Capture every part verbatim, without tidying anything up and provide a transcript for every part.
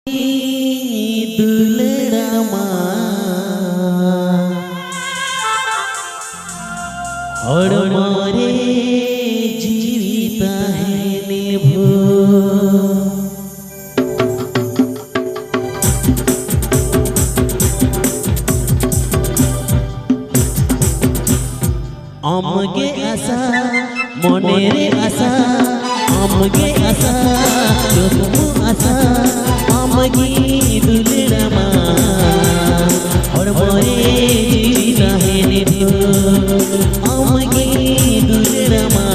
ᱤᱧ ᱫᱩᱞᱟᱹᱲᱟᱢᱟ, ᱦᱚᱲᱢᱚ ᱨᱮ ᱡᱤᱣᱤ ᱛᱟᱦᱮᱱ ᱵᱷᱳᱨ᱾ ᱟᱢᱜᱮ ᱟᱥᱟ, ᱢᱚᱱᱮ ᱨᱮ ᱟᱥᱟ, ᱟᱢᱜᱮ ᱟᱥᱟ, ᱠᱩᱠᱢᱩ ᱟᱥᱟ, ᱟᱢᱜᱮ ᱫᱩᱞᱟᱹᱲᱟᱢᱟ, ᱦᱚᱲᱢᱚ ᱨᱮ ᱡᱤᱣᱤ ᱛᱟᱦᱮᱱ ᱵᱷᱳᱨ᱾ ᱟᱢᱜᱮ ᱫᱩᱞᱟᱹᱲᱟᱢᱟ,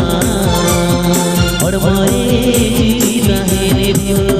ᱦᱚᱲᱢᱚ ᱨᱮ ᱡᱤᱣᱤ ᱛᱟᱦᱮᱱ ᱵᱷᱳᱨ᱾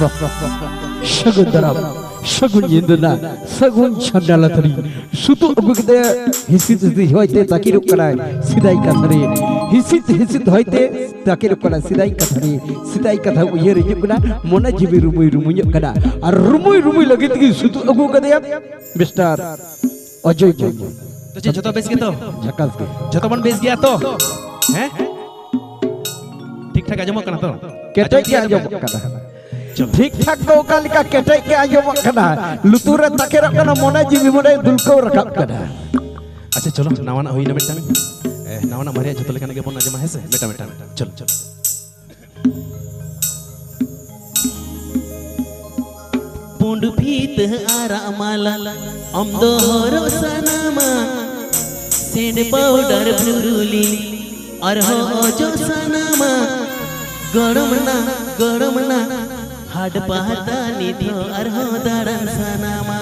ᱥᱟᱹᱜᱩᱱ ᱫᱟᱨᱟᱢ, ᱥᱟᱹᱜᱩᱱ ᱧᱤᱫᱟᱹ ᱨᱮᱱᱟᱜ ᱥᱟᱹᱜᱩᱱ ᱪᱷᱟᱢᱰᱟ ᱞᱟᱛᱟᱨᱤᱧ ᱥᱩᱛᱩᱜ ᱟᱹᱜᱩ ᱠᱮᱫᱟᱭᱟ᱾ ᱦᱤᱥᱤᱫ ᱦᱤᱥᱤᱫ ᱦᱚᱭᱛᱮ ᱛᱟᱠᱮᱨᱚᱜ ᱠᱟᱱᱟᱭ ᱥᱮᱫᱟᱭ ᱠᱟᱛᱷᱟ ᱨᱮ᱾ ᱦᱤᱥᱤᱫ ᱦᱤᱥᱤᱫ ᱦᱚᱭᱛᱮ ᱛᱟᱠᱮᱨᱚᱜ ᱠᱟᱱᱟ ᱥᱮᱫᱟᱭ ᱠᱟᱛᱷᱟ ᱨᱮ᱾ ᱥᱮᱫᱟᱭ ᱠᱟᱛᱷᱟ ᱩᱭᱦᱟᱹᱨ ᱦᱤᱡᱩᱜ ᱠᱟᱱᱟ, ᱢᱚᱱᱮ ᱡᱤᱣᱤ ᱨᱩᱢᱩᱭ ᱨᱩᱢᱩᱧᱚᱜ ᱠᱟᱱᱟ᱾ ᱟᱨ ᱨᱩᱢᱩᱭ ᱨᱩᱢᱩᱭ ᱞᱟᱹᱜᱤᱫ ᱜᱮ ᱥᱩᱛᱩᱜ ᱟᱹᱜᱩ ᱠᱟᱫᱮᱭᱟ ᱢᱤᱥᱴᱟᱨ ᱚᱡᱚᱭ ᱢᱩᱨᱢᱩ᱾ ᱛᱚ ᱪᱮᱫ ᱡᱷᱚᱛᱚ ᱵᱮᱥ ᱜᱮᱛᱚ? ᱡᱷᱟᱠᱟᱥ ᱜᱮ᱾ ᱡᱷᱚᱛᱚ ᱵᱚᱱ ᱵᱮᱥ ᱜᱮᱭᱟ ᱛᱚ? ᱦᱮᱸ? ᱴᱷᱤᱠ ᱴᱷᱟᱠ ᱟᱸᱡᱚᱢᱚᱜ ᱠᱟᱱᱟ ᱛᱚ? ᱠᱮᱴᱮᱡ ᱜᱮ ᱟᱸᱡᱚᱢᱚᱜ ᱠᱟᱱᱟ᱾ ᱪᱚᱞᱚ᱾ ᱴᱷᱤᱠ ᱴᱷᱟᱠ ᱫᱚ ᱚᱠᱟ ᱞᱮᱠᱟ ᱠᱮᱴᱮᱡ ᱜᱮ ᱟᱸᱡᱚᱢᱚᱜ ᱠᱟᱱᱟ, ᱞᱩᱛᱩᱨ ᱨᱮ ᱛᱟᱠᱮᱨᱚᱜ ᱠᱟᱱᱟ, ᱢᱚᱱᱮ ᱡᱤᱣᱤ ᱢᱚᱱᱮ ᱫᱩᱞᱠᱟᱹᱣ ᱨᱟᱠᱟᱵ ᱠᱟᱱᱟ᱾ ᱟᱪᱪᱷᱟ, ᱪᱚᱞᱚ, ᱱᱟᱣᱟᱱᱟᱜ ᱦᱩᱭᱱᱟ ᱢᱤᱫᱴᱟᱝ᱾ ᱮ, ᱱᱟᱣᱟᱱᱟᱜ ᱵᱟᱨᱭᱟ ᱡᱷᱚᱛᱚ ᱞᱮᱠᱟᱱᱟᱜ ᱜᱮᱵᱚᱱ ᱟᱸᱡᱚᱢᱟ, ᱦᱮᱸ ᱥᱮ? ᱢᱤᱫᱴᱟᱝ, ᱢᱤᱫᱴᱟᱝ᱾ ᱪᱚᱞᱚ, ᱪᱚᱞᱚ᱾ ᱯᱩᱸᱰ ᱯᱷᱤᱛᱟᱹ ᱟᱨᱟᱜ ᱢᱟᱞᱟ ᱟᱢ ᱫᱚ ᱦᱚᱨᱚᱜ ᱥᱟᱱᱟᱢᱟ, ᱥᱮᱱᱴ ᱯᱟᱣᱰᱟᱨ ᱯᱷᱩᱨᱩᱞᱤ ᱟᱨᱦᱚᱸ ᱚᱡᱚᱜ ᱥᱟᱱᱟᱢᱟ᱾ ᱜᱚᱲᱚᱢ ᱱᱟ, ᱜᱚᱲᱚᱢ ᱱᱟ, ᱦᱟᱴ ᱯᱟᱛᱟ ᱱᱤᱛ ᱦᱚᱸ ᱟᱨᱦᱚᱸ ᱫᱟᱬᱟᱱ ᱥᱟᱱᱟᱢᱟ᱾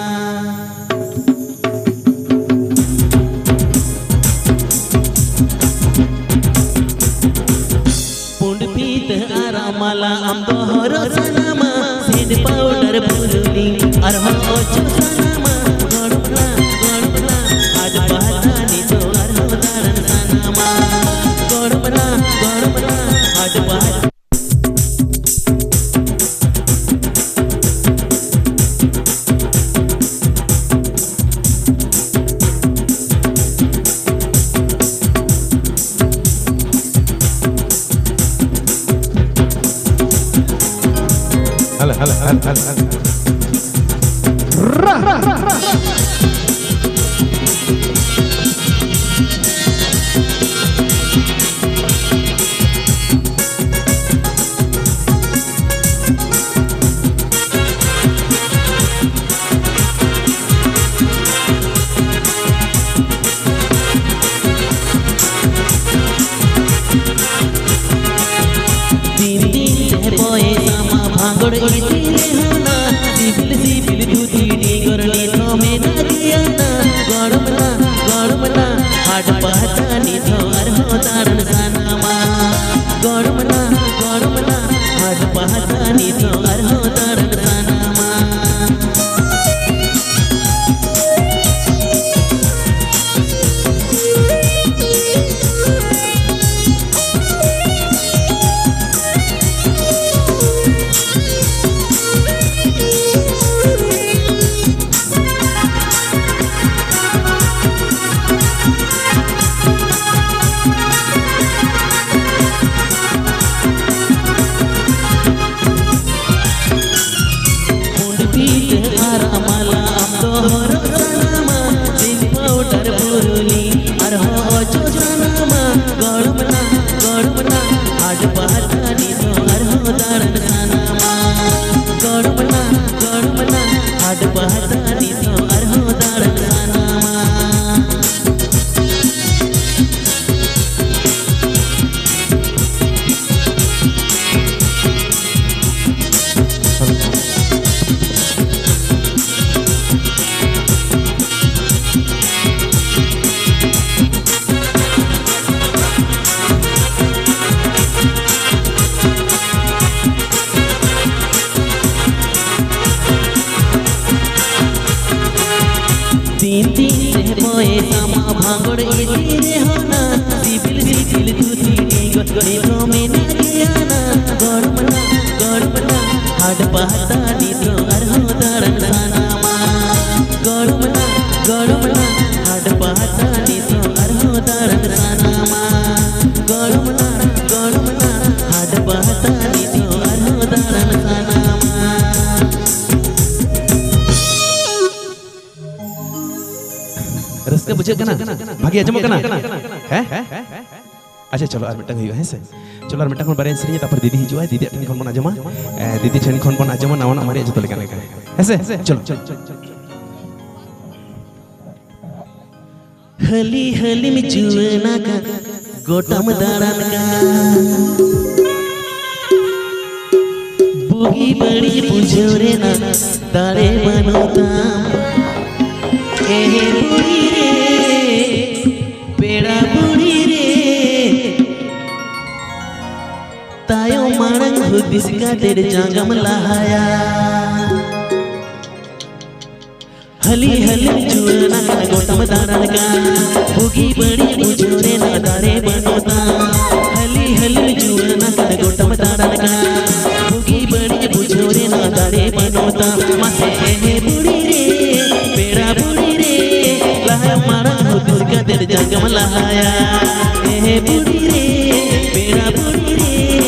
ᱯᱩᱸᱰ ᱯᱷᱤᱛᱟᱹ ᱟᱨᱟᱜ ᱢᱟᱞᱟ ᱟᱢ ᱫᱚ ᱦᱚᱨᱚᱜ ᱥᱟᱱᱟᱢᱟ, ᱥᱮᱱᱴ ᱯᱟᱣᱰᱟᱨ ᱯᱷᱩᱨᱩᱞᱤ ᱟᱨᱦᱚᱸ ᱚᱡᱚᱜ ᱥᱟᱱᱟᱢᱟ᱾ ᱜᱚᱲᱚᱢ ᱱᱟ, ᱜᱚᱲᱚᱢ ᱱᱟ, ᱦᱟᱴ ᱯᱟᱛᱟ ᱱᱤᱛᱚᱜ ᱟᱨᱦᱚᱸ ᱫᱟᱬᱟᱱ ᱥᱟᱱᱟᱢᱟ᱾ ᱜᱚᱲᱚᱢ ᱱᱟ, ᱜᱚᱲᱚᱢ ᱱᱟ, ᱦᱟᱴ ᱯᱟᱛᱟ ᱦᱟᱞᱮ, ᱦᱟᱞᱮ, ᱦᱟᱞᱮ, ᱦᱟᱞᱮ, ᱦᱟᱞᱮ᱾ ᱫᱤᱱ ᱫᱤᱱ ᱛᱮ ᱵᱚᱭᱮᱥ ᱟᱢᱟᱜ ᱵᱷᱟᱸᱜᱚᱲ ᱤᱫᱤ ᱨᱮᱦᱚᱸ ᱱᱟ, ᱥᱤᱵᱤᱞ ᱥᱤᱵᱤᱞ ᱫᱷᱩᱛᱤ ᱰᱤᱸᱜᱚᱨ ᱱᱤᱛ ᱦᱚᱸ ᱢᱮ ᱤᱧ ᱛᱤ ᱨᱮ ᱵᱚᱭᱮ ᱥᱟᱢᱟ ᱵᱷᱟᱸᱜᱚᱲ ᱤᱫᱤ ᱨᱮᱦᱚᱸ ᱱᱟ, ᱥᱤᱵᱤᱞ ᱥᱤᱵᱤᱞ ᱫᱷᱩᱛᱤ ᱰᱤᱸᱜᱚ ᱰᱤᱸᱜᱚ ᱢᱮᱱᱟᱜ ᱜᱮᱭᱟ ᱱᱟ᱾ ᱜᱚᱲᱚᱢ ᱱᱟ, ᱜᱚᱲᱚᱢ ᱱᱟ, ᱦᱟᱴ ᱯᱟᱛᱟ ᱱᱤᱛᱚᱜ ᱟᱨᱦᱚᱸ ᱫᱟᱬᱟᱱ ᱥᱟᱱᱟᱢᱟ᱾ ᱜᱚᱲᱚᱢ ᱱᱟ, ᱜᱚᱲᱚᱢ ᱱᱟ, ᱦᱟᱴ ᱯᱟᱛᱟ ᱱᱤᱛᱚᱜ ᱟᱨᱦᱚᱸ ᱫᱟᱬᱟᱱ ᱥᱟᱱᱟᱢᱟ᱾ ᱜᱚᱲᱚᱢ ᱱᱟ, ᱜᱚᱲᱚᱢ ᱱᱟ, ᱦᱟᱴ ᱯᱟᱛᱟ ᱱᱤᱛᱚᱜ ᱟᱨᱦᱚᱸ ᱫᱟᱬᱟᱱ ᱥᱟᱱᱟᱢᱟ᱾ ᱨᱟᱹᱥᱠᱟᱹ ᱵᱩᱡᱷᱟᱹᱜ ᱠᱟᱱᱟ? ᱵᱷᱟᱜᱮ ᱟᱸᱡᱚᱢᱚᱜ ᱠᱟᱱᱟ? ᱦᱮᱸ? ᱟᱪᱪᱷᱟ, ᱪᱚᱞᱚ ᱟᱨ ᱢᱤᱫᱴᱟᱝ ᱦᱩᱭᱩᱜᱼᱟ, ᱦᱮᱸ ᱥᱮ? ᱪᱚᱞᱚ ᱟᱨ ᱢᱤᱫᱴᱟᱝ ᱵᱚᱱ ᱵᱟᱨᱭᱟ ᱥᱮᱨᱮᱧᱟ, ᱛᱟᱨᱯᱚᱨ ᱫᱤᱫᱤ ᱦᱤᱡᱩᱜᱼᱟᱭ, ᱫᱤᱫᱤ ᱴᱷᱮᱱ ᱠᱷᱚᱱ ᱵᱚᱱ ᱟᱸᱡᱚᱢᱟ᱾ ᱮ, ᱫᱤᱫᱤ ᱴᱷᱮᱱ ᱠᱷᱚᱱ ᱵᱚᱱ ᱟᱸᱡᱚᱢᱟ ᱱᱟᱣᱟᱱᱟᱜ ᱢᱟᱨᱮᱭᱟᱜ ᱡᱚᱛᱚ ᱞᱮᱠᱟᱱᱟᱜ ᱜᱮ, ᱦᱮᱸ ᱥᱮ? ᱪᱚᱞᱚ᱾ ᱦᱟᱹᱞᱤ ᱦᱟᱹᱞᱤᱢ ᱡᱩᱣᱟᱹᱱ ᱟᱠᱟᱱ, ᱜᱚᱴᱟᱢ ᱫᱟᱬᱟᱱ ᱠᱟᱱ᱾ ᱵᱩᱜᱤ ᱵᱟᱹᱲᱤᱡ ᱵᱩᱡᱷᱟᱹᱣ ᱨᱮᱱᱟᱜ ᱫᱟᱲᱮ ᱵᱟᱹᱱᱩᱜ ᱛᱟᱢ᱾ ᱮᱦᱮ ᱵᱩᱲᱦᱤ ᱨᱮ, ᱯᱮᱲᱟ ᱵᱩᱲᱦᱤ ᱨᱮ, ᱛᱟᱭᱚᱢ ᱢᱟᱲᱟᱝ ᱦᱩᱫᱤᱥ ᱠᱟᱛᱮ ᱡᱟᱸᱜᱟᱢ ᱞᱟᱦᱟᱭᱟ᱾ ᱦᱟᱹᱞᱤ ᱦᱟᱹᱞᱤ ᱡᱩᱣᱟᱹᱱ ᱟᱠᱟᱱ, ᱜᱚᱴᱟᱢ ᱫᱟᱬᱟᱱ ᱠᱟᱱ᱾ ᱵᱩᱜᱤ ᱵᱟᱹᱲᱤᱡ ᱵᱩᱡᱷᱟᱹᱣ ᱨᱮᱱᱟᱜ ᱫᱟᱲᱮ ᱵᱟᱹᱱᱩᱜ ᱛᱟᱢ᱾ ᱦᱟᱹᱞᱤ ᱦᱟᱹᱞᱤ ᱡᱩᱣᱟᱹᱱ ᱟᱠᱟᱱ, ᱜᱚᱴᱟᱢ ᱫᱟᱬᱟᱱ ᱠᱟᱱ᱾ ᱵᱩᱜᱤ ᱵᱟᱹᱲᱤᱡ ᱵᱩᱡᱷᱟᱹᱣ ᱨᱮᱱᱟᱜ ᱫᱟᱲᱮ ᱵᱟᱹᱱᱩᱜ ᱛᱟᱢ᱾ ᱢᱟᱥᱮ ᱮᱦᱮ ᱵᱩᱲᱦᱤ ᱨᱮ, ᱯᱮᱲᱟ ᱵᱩᱲᱦᱤ ᱨᱮ, ᱞᱟᱦᱟ ᱢᱟᱲᱟᱝ ᱦᱩᱫᱤᱥ ᱠᱟᱛᱮ ᱡᱟᱸᱜᱟᱢ ᱞᱟᱦᱟᱭᱟ᱾ ᱮᱦᱮ ᱵᱩᱲᱦᱤ ᱨᱮ, ᱯᱮᱲᱟ ᱵᱩᱲᱦᱤ ᱨᱮ,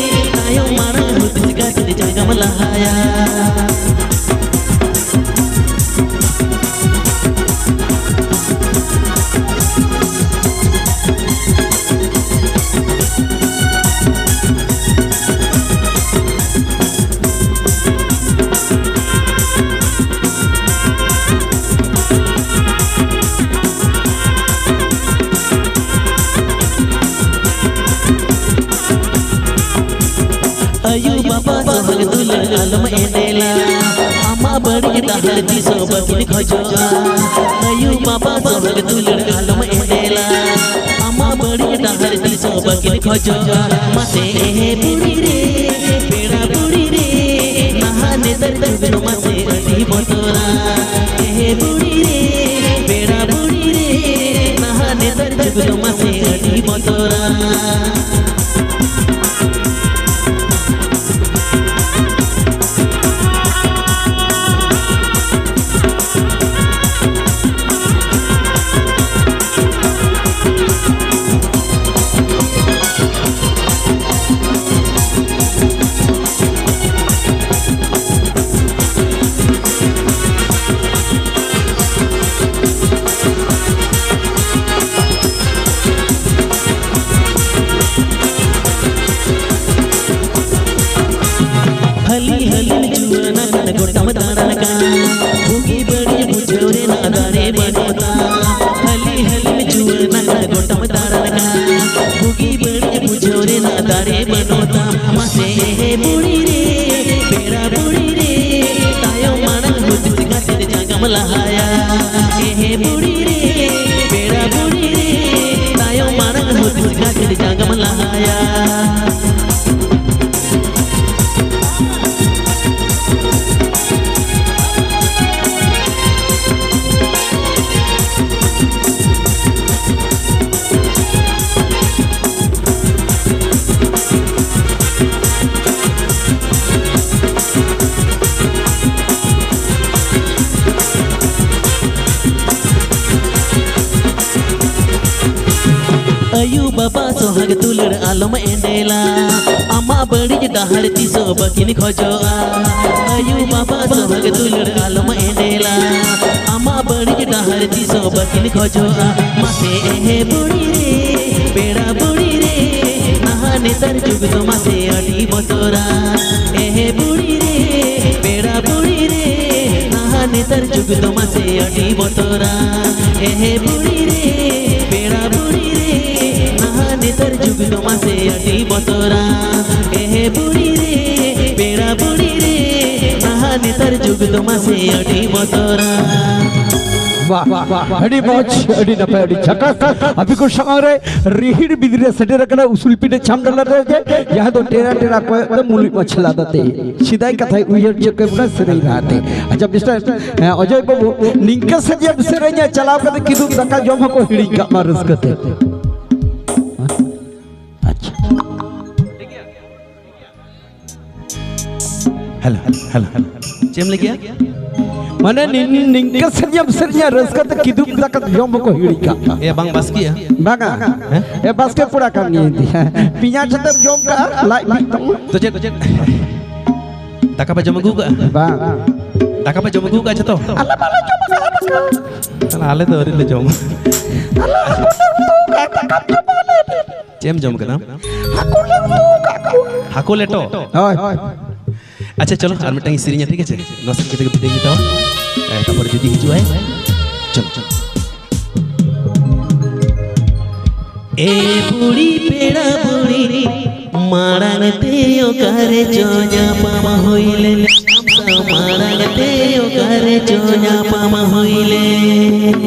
ᱛᱟᱭᱚᱢ ᱢᱟᱲᱟᱝ ᱦᱩᱫᱤᱥ ᱠᱟᱛᱮ ᱡᱟᱸᱜᱟᱢ ᱞᱟᱦᱟᱭᱟ᱾ ᱟᱭᱳ ᱵᱟᱵᱟ ᱥᱚᱦᱟᱜ ᱫᱩᱞᱟᱹᱲ ᱟᱞᱚᱢ ᱮᱸᱰᱮᱞᱟ, ᱟᱢᱟᱜ ᱵᱟᱹᱲᱤᱡ ᱰᱟᱦᱟᱨ ᱛᱤᱥ ᱦᱚᱸ ᱵᱟᱹᱠᱤᱱ ᱠᱷᱚᱡᱚᱜᱼᱟ᱾ ᱟᱭᱳ ᱵᱟᱵᱟ ᱥᱚᱦᱟᱜ ᱫᱩᱞᱟᱹᱲ ᱟᱞᱚᱢ ᱮᱸᱰᱮᱞᱟ, ᱟᱢᱟᱜ ᱵᱟᱹᱲᱤᱡ ᱰᱟᱦᱟᱨ ᱛᱤᱥ ᱦᱚᱸ ᱵᱟᱹᱠᱤᱱ ᱠᱷᱚᱡᱚᱜᱼᱟ᱾ ᱢᱟᱥᱮ ᱮᱦᱮ ᱵᱩᱲᱦᱤ ᱨᱮ, ᱯᱮᱲᱟ ᱵᱩᱲᱦᱤ ᱨᱮ, ᱱᱟᱦᱟᱜ ᱱᱮᱛᱟᱨ ᱡᱩᱜᱽ ᱨᱮ ᱢᱟᱥᱮ ᱟᱹᱰᱤ ᱵᱚᱛᱚᱨᱟ᱾ ᱮᱦᱮ ᱵᱩᱲᱦᱤ ᱨᱮ, ᱛᱚᱨᱟ᱾ ᱦᱟᱹᱞᱤ ᱦᱟᱹᱞᱤᱢ ᱡᱩᱣᱟᱹᱱ ᱟᱠᱟᱱ, ᱜᱚᱴᱟᱢ ᱫᱟᱬᱟᱱ ᱠᱟᱱ, ᱵᱩᱜᱤ ᱵᱟᱹᱲᱤᱡ ᱵᱩᱡᱷᱟᱹᱣ ᱨᱮᱱᱟᱜ ᱫᱟᱲᱮ ᱵᱟᱹᱱᱩᱜ ᱛᱟᱢ᱾ ᱦᱟᱹᱞᱤ ᱦᱟᱹᱞᱤᱢ ᱡᱩᱣᱟᱹᱱ ᱟᱠᱟᱱ, ᱜᱚᱴᱟᱢ ᱫᱟᱬᱟᱱ ᱠᱟᱱ, ᱵᱩᱜᱤ ᱵᱟᱹᱲᱤᱡ ᱵᱩᱡᱷᱟᱹᱣ ᱨᱮᱱᱟᱜ ᱫᱟᱲᱮ ᱵᱟᱹᱱᱩᱜ ᱛᱟᱢ᱾ ᱢᱟᱥᱮ ᱮ ᱵᱩᱲᱦᱤ ᱨᱮ, ᱯᱮᱲᱟ ᱵᱩᱲᱦᱤ ᱨᱮ, ᱛᱟᱭᱚᱢ ᱢᱟᱲᱟᱝ ᱦᱩᱫᱤᱥ ᱠᱟᱛᱮ ᱡᱟᱸᱜᱟᱢ ᱞᱟᱦᱟᱭᱟ᱾ ᱮ ᱵᱩᱲᱦᱤ ᱨᱮ, ᱯᱮᱲᱟ ᱵᱩᱲᱦᱤ ᱨᱮ, ᱛᱟᱭᱚᱢ ᱢᱟᱲᱟᱝ ᱦᱩᱫᱤᱥ ᱠᱟᱛᱮ ᱡᱟᱸᱜᱟᱢ ᱞᱟᱦᱟᱭᱟ᱾ ᱟᱭᱩ ᱵᱟᱵᱟ ᱥᱚᱦᱟᱜ ᱫᱩᱞᱟᱹᱲ ᱟᱞᱚᱢ ᱮᱸᱰᱮᱞᱟ, ᱟᱢᱟᱜ ᱵᱟᱹᱲᱤᱡ ᱰᱟᱦᱟᱨ ᱛᱤᱥ ᱦᱚᱸ ᱵᱟᱹᱠᱤᱱ ᱠᱷᱚᱡᱚᱜᱼᱟ᱾ ᱟᱭᱩ ᱵᱟᱵᱟ ᱥᱚᱦᱟᱜ ᱫᱩᱞᱟᱹᱲ ᱟᱞᱚᱢ ᱮᱸᱰᱮᱞᱟ, ᱟᱢᱟᱜ ᱵᱟᱹᱲᱤᱡ ᱰᱟᱦᱟᱨ ᱛᱤᱥ ᱦᱚᱸ ᱵᱟᱹᱠᱤᱱ ᱠᱷᱚᱡᱚᱜᱼᱟ᱾ ᱢᱟᱥᱮ ᱮᱦᱮ ᱵᱩᱲᱦᱤ ᱨᱮ, ᱯᱮᱲᱟ ᱵᱩᱲᱦᱤ ᱨᱮ, ᱱᱟᱦᱟᱜ ᱱᱮᱛᱟᱨ ᱡᱩᱜᱽ ᱫᱚ ᱢᱟᱥᱮ ᱟᱹᱰᱤ ᱵᱚᱛᱚᱨᱟ᱾ ᱮᱦᱮ ᱵᱩᱲᱦᱤ ᱨᱮ, ᱯᱮᱲᱟ ᱵᱩᱲᱦᱤ ᱨᱮ, ᱱᱟᱦᱟᱜ ᱱᱮᱛᱟᱨ ᱡᱩᱜᱽ ᱫᱚ ᱢᱟᱥᱮ ᱟᱹᱰᱤ ᱵᱚᱛᱚᱨᱟ᱾ ᱮᱦᱮ ᱵᱩᱲᱦᱤ ᱨᱮ, ᱯᱮᱲᱟ ᱵᱩᱲᱦᱤ ᱨᱮ, ᱱᱟᱦᱟᱜ ᱱᱮᱛᱟᱨ ᱡᱩᱜᱽ ᱫᱚ ᱢᱟᱥᱮ ᱟᱹᱰᱤ ᱵᱚᱛᱚᱨᱟ᱾ ᱮᱦᱮ ᱵᱩᱲᱦᱤ ᱨᱮ, ᱯᱮᱲᱟ ᱵᱩᱲᱦᱤ ᱨᱮ, ᱱᱟᱦᱟᱜ ᱱᱮᱛᱟᱨ ᱡᱩᱜᱽ ᱫᱚ ᱢᱟᱥᱮ ᱟᱹᱰᱤ ᱵᱚᱛᱚᱨᱟ᱾ ᱵᱟᱦ, ᱵᱟᱦ, ᱵᱟᱦ, ᱟᱹᱰᱤ ᱢᱚᱡᱽ, ᱟᱹᱰᱤ ᱱᱟᱯᱟᱭ, ᱟᱹᱰᱤ ᱡᱷᱟᱠᱟᱥ᱾ ᱟᱯᱮ ᱠᱚ ᱥᱟᱢᱟᱝ ᱨᱮ ᱨᱤᱦᱤᱲ ᱵᱤᱫᱤᱨ ᱨᱮ ᱥᱮᱴᱮᱨ ᱟᱠᱟᱱᱟ ᱩᱥᱩᱞ ᱯᱤᱸᱰᱟᱹ ᱪᱷᱟᱢᱰᱟ ᱞᱟᱛᱟᱨ ᱨᱮ, ᱡᱟᱦᱟᱸ ᱫᱚ ᱴᱮᱨᱟ ᱴᱮᱨᱟ ᱠᱚᱭᱚᱜ ᱫᱚ ᱢᱩᱞᱩᱡ ᱢᱟᱪᱷᱟ ᱞᱟᱫᱟᱛᱮ᱾ ᱥᱮᱫᱟᱭ ᱠᱟᱛᱷᱟᱭ ᱩᱭᱦᱟᱹᱨ ᱦᱚᱪᱚ ᱠᱮᱫ ᱵᱚᱱᱟ ᱥᱮᱨᱮᱧ ᱨᱟᱦᱟᱛᱮ᱾ ᱟᱪᱪᱷᱟ, ᱢᱤᱥᱴᱟᱨ, ᱦᱮᱸ, ᱚᱡᱚᱭ ᱵᱟᱹᱵᱩ, ᱱᱤᱝᱠᱟᱹ ᱥᱮᱫ ᱡᱮᱢ ᱥᱮᱨᱮᱧᱟ, ᱪᱟᱞᱟᱣ ᱠᱟᱛᱮ ᱠᱤᱫᱩᱵ ᱫᱟᱠᱟ ᱡᱚᱢ ᱦᱚᱸᱠᱚ ᱦᱤᱲᱤᱧ ᱠᱟᱜ ᱢᱟ ᱨᱟᱹᱥᱠᱟᱹ ᱛᱮ᱾ Hello, hello, hello. ᱪᱮᱫ ᱮᱢ ᱞᱟᱹᱭ ᱠᱮᱜᱼᱟ? ᱢᱟᱱᱮ ᱱᱤ-, ᱱᱤ-, ᱱᱤᱝᱠᱟᱹ ᱥᱮᱨᱮᱧ ᱮᱢ ᱥᱮᱨᱮᱧᱟ, ᱨᱟᱹᱥᱠᱟᱹ ᱛᱮ ᱠᱤᱫᱩᱵ ᱫᱟᱠᱟ ᱡᱚᱢ ᱵᱟᱠᱚ ᱦᱤᱲᱤᱧ ᱠᱟᱜᱼᱟ᱾ ᱮ, ᱵᱟᱝ ᱵᱟᱥᱠᱮᱭᱟ? ᱵᱟᱝᱟ᱾ ᱦᱮᱸ? ᱮ, ᱵᱟᱥᱠᱮ ᱠᱚᱲᱟ ᱠᱟᱱ ᱜᱤᱭᱟᱹᱧ ᱤᱧ ᱫᱚ᱾ ᱯᱮᱸᱭᱟᱡᱽ ᱟᱛᱮᱢ ᱡᱚᱢ ᱠᱟᱜᱼᱟ, ᱞᱟᱡ ᱵᱤ ᱛᱟᱢᱟ᱾ ᱛᱚ ᱪᱮᱫ, ᱪᱮᱫ? ᱫᱟᱠᱟ ᱯᱮ ᱡᱚᱢ ᱟᱹᱜᱩ ᱠᱟᱜᱼᱟ? ᱵᱟᱝ᱾ ᱫᱟᱠᱟ ᱯᱮ ᱡᱚᱢ ᱟᱹᱜᱩ ᱠᱟᱜᱼᱟ ᱡᱷᱚᱛᱚ? ᱟᱞᱮ ᱵᱟᱞᱮ ᱡᱚᱢ ᱠᱟᱜᱼᱟ ᱫᱟᱠᱟ᱾ ᱛᱟᱦᱞᱮ ᱟᱞᱮ ᱫᱚ ᱟᱹᱣᱨᱤ ᱞᱮ ᱡᱚᱢᱟ᱾ ᱟᱞᱮ ᱦᱟᱹᱠᱩ ᱞᱮ ᱩᱛᱩ ᱠᱟᱜᱼᱟ, ᱫᱟᱠᱟᱢ ᱡᱚᱢᱟ ᱟᱞᱮ ᱴᱷᱮᱱ᱾ ᱪᱮᱫ ᱮᱢ ᱡᱚᱢ ᱠᱟᱫᱟ? ᱦᱟᱹᱠᱩ ᱞᱮ ᱩᱛᱩ ᱠᱟᱜ ᱠᱚᱣᱟ᱾ ᱦᱟᱹᱠᱩ ᱞᱮᱴᱚ? ᱦᱳᱭ᱾ ᱟᱪᱪᱷᱟ, ᱪᱚᱞᱚ, ᱟᱨ ᱢᱤᱫᱴᱟᱝ ᱤᱧ ᱥᱮᱨᱮᱧᱟ, ᱴᱷᱤᱠ ᱟᱪᱷᱮ? ᱱᱚᱣᱟ ᱥᱮᱨᱮᱧ ᱠᱟᱛᱮ ᱜᱮ ᱵᱤᱫᱟᱹᱭ ᱤᱧ ᱦᱟᱛᱟᱣᱟ᱾ ᱮ, ᱛᱟᱨᱯᱚᱨᱮ ᱡᱩᱫᱤ ᱦᱤᱡᱩᱜ ᱟᱭ, ᱪᱚᱞᱚ, ᱪᱚᱞᱚ᱾ ᱮ ᱵᱩᱲᱤ ᱯᱮᱲᱟ ᱵᱩᱲᱤ, ᱢᱟᱲᱟᱝ ᱛᱮ ᱚᱠᱟᱨᱮ ᱪᱚ ᱧᱟᱯᱟᱢ ᱦᱩᱭ ᱞᱮᱱ, ᱟᱢ ᱥᱟᱶ ᱢᱟᱲᱟᱝ ᱛᱮ ᱚᱠᱟᱨᱮ ᱪᱚ ᱧᱟᱯᱟᱢ ᱦᱩᱭ ᱞᱮᱱ᱾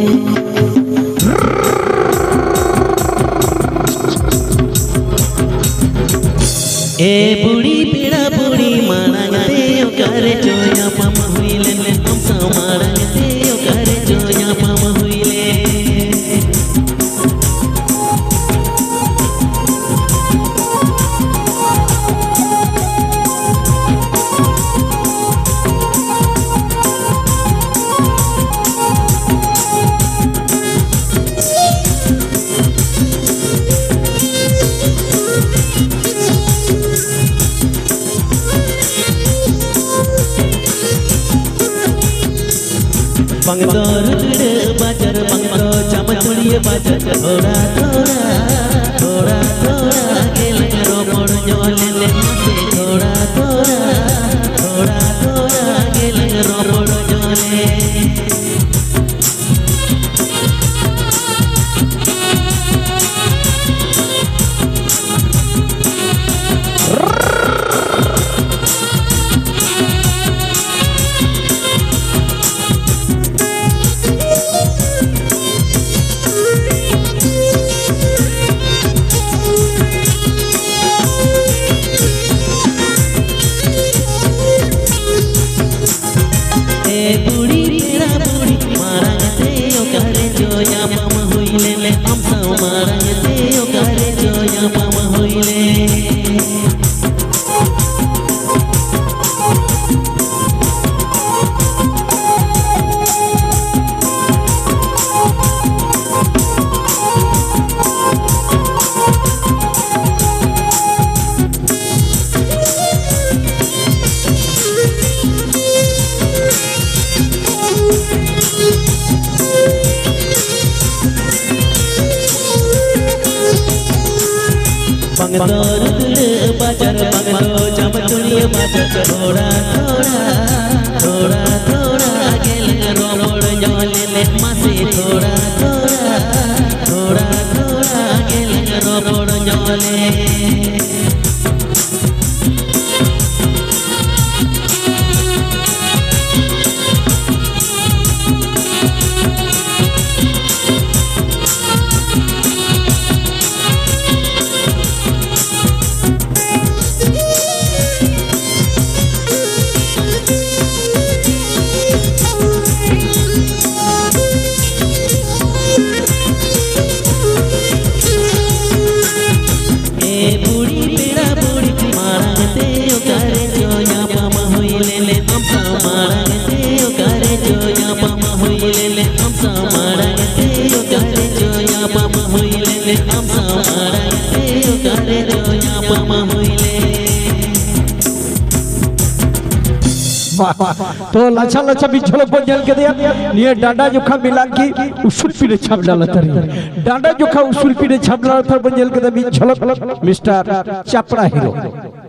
ᱮ ᱵᱩᱲᱤ ᱯᱮᱲᱟ ᱵᱩᱲᱤ, ᱢᱟᱲᱟᱝ ᱛᱮ ᱚᱠᱟᱨᱮ ᱪᱚ ᱧᱟᱯᱟᱢ ᱦᱩᱭ ᱞᱮᱱ, ᱟᱢ ᱥᱟᱶ ᱢᱟᱲᱟᱝ ᱛᱮ ᱚᱠᱟᱨᱮ ᱪᱚ ᱧᱟᱯᱟᱢ ᱦᱩᱭ ᱞᱮᱱ᱾ ᱵᱟᱝ ᱫᱚ ᱨᱩᱜᱽᱲᱟᱹ ᱵᱟᱡᱟᱨ, ᱵᱟᱝ ᱫᱚ ᱪᱟᱢᱪᱩᱲᱤᱭᱟᱹ ᱵᱟᱡᱟᱨ, ᱛᱷᱚᱲᱟ ᱛᱷᱚᱲᱟ, ᱛᱷᱚᱲᱟ ᱛᱷᱚᱲᱟ ᱜᱮᱞᱟᱝ ᱨᱚᱯᱚᱲ ᱧᱚᱜ ᱞᱮᱱ, ᱛᱷᱚᱲᱟ ᱛᱷᱚᱲᱟ, ᱛᱷᱚᱲᱟ ᱛᱷᱚᱲᱟ ᱜᱮᱞᱟᱝ ᱨᱚᱯᱚᱲ ᱧᱚᱜ ᱞᱮᱱ᱾ ᱮ ᱵᱩᱲᱦᱤ ᱯᱮᱲᱟ ᱵᱟᱝ ᱫᱚ ᱨᱩᱫᱽᱲᱟᱹ ᱵᱟᱡᱟᱨ, ᱵᱟᱝ ᱫᱚ ᱡᱟᱢᱛᱩᱲᱤᱭᱟᱹ ᱵᱟᱡᱟᱨ, ᱛᱷᱚᱲᱟ, ᱛᱷᱚᱲᱟ, ᱛᱷᱚᱲᱟ, ᱛᱷᱚᱲᱟ ᱜᱮᱞᱟᱝ ᱨᱚᱯᱚᱲ ᱧᱚᱜ ᱞᱮᱱ ᱢᱟᱥᱮ, ᱛᱷᱚᱲᱟ, ᱛᱷᱚᱲᱟ, ᱛᱷᱚᱲᱟ, ᱛᱷᱚᱲᱟ ᱜᱮᱞᱟᱝ ᱨᱚᱯᱚᱲ ᱧᱚᱜ ᱞᱮᱱ᱾ ᱮ ᱵᱩᱲᱦᱤ ᱯᱮᱲᱟ ᱵᱩᱲᱦᱤ ᱢᱟᱲᱟᱝ ᱛᱮ ᱚᱠᱟᱨᱮ ᱪᱚ ᱧᱟᱯᱟᱢ ᱦᱩᱭ ᱞᱮᱱ ᱟᱢ ᱥᱟᱶ, ᱢᱟᱲᱟᱝ ᱛᱮ ᱚᱠᱟᱨᱮ ᱪᱚ ᱧᱟᱯᱟᱢ ᱦᱩᱭ ᱞᱮᱱ ᱟᱢ ᱥᱟᱶ, ᱢᱟᱲᱟᱝ ᱛᱮ ᱚᱠᱟᱨᱮ ᱪᱚ ᱧᱟᱯᱟᱢ ᱦᱩᱭ ᱞᱮᱱ ᱟᱢ ᱥᱟᱶ, ᱢᱟᱲᱟᱝ ᱛᱮ ᱚᱠᱟᱨᱮ ᱪᱚ ᱧᱟᱯᱟᱢ ᱦᱩᱭ ᱞᱮᱱ᱾ ᱵᱟᱦ, ᱵᱟᱦ᱾ ᱛᱚ ᱞᱟᱪᱷᱟ ᱞᱟᱪᱷᱟ ᱢᱤᱫ ᱡᱷᱚᱞᱚᱠ ᱵᱚᱱ ᱧᱮᱞ ᱠᱮᱫᱮᱭᱟ᱾ ᱱᱤᱭᱟᱹ ᱰᱟᱸᱰᱟ ᱡᱚᱠᱷᱟ ᱢᱮᱞᱟᱝᱠᱤ ᱩᱥᱩᱞ ᱯᱤᱲᱟᱹ ᱪᱷᱟᱢᱰᱟ ᱞᱟᱛᱟᱨ ᱨᱮ᱾ ᱰᱟᱸᱰᱟ ᱡᱚᱠᱷᱟ ᱩᱥᱩᱞ ᱯᱤᱲᱟᱹ ᱪᱷᱟᱢᱰᱟ ᱞᱟᱛᱟᱨ ᱵᱚᱱ ᱧᱮᱞ ᱠᱮᱫᱟ ᱢᱤᱫ ᱡᱷᱚᱞᱚᱠ ᱢᱤᱥᱴᱟᱨ ᱪᱟᱯᱲᱟ ᱦᱤᱨᱳ᱾